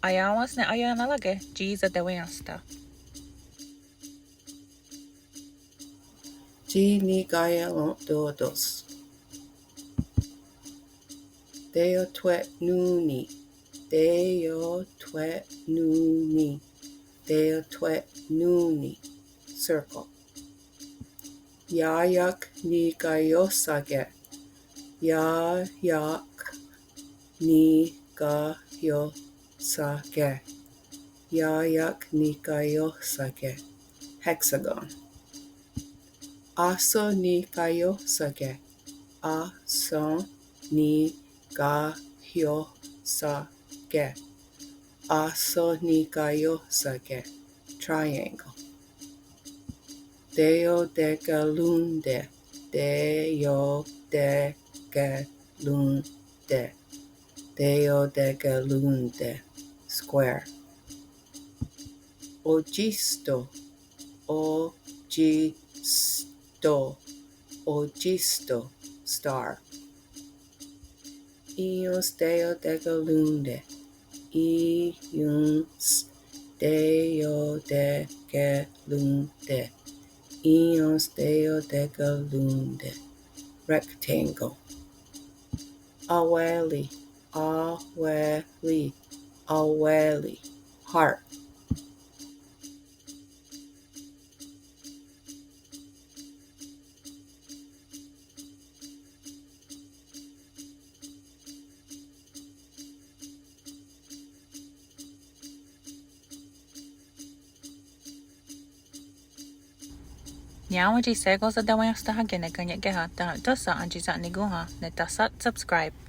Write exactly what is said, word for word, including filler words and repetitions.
Aiá:wens ne aionará:ke' tsi satewé:iensta. Tsi nikaia'rontó:tens. Teiothwe'nón:ni. Teiothwe'nón:ni. Teiothwe'nón:ni. Circle. Ià:ia'k nikaióhsake'. Ià:ia'k nikaióhsake'. Ià:ia'k nikaióhsake'. Hexagon. Áhsen nikaióhsake'. Áhsen nikaióhsake'. Áhsen nikaióhsake'. Triangle. Teiotekerón:te. Teiotekerón:te. Teiotekerón:te. Square. Otsísto. Otsísto. Otsísto. Star. Í:ions teiotekerón:te. Í:ions teiotekerón:te. Í:ions teiotekerón:te. Rectangle. Awé:ri. Awé:ri. Awé:ri. Heart. Niá:wen tsi shé:kon satewé:ienstahake' ne kanien'kéha, tánon' tóhsa entsi'tsa'nikón:ha ne tahsat subscribe.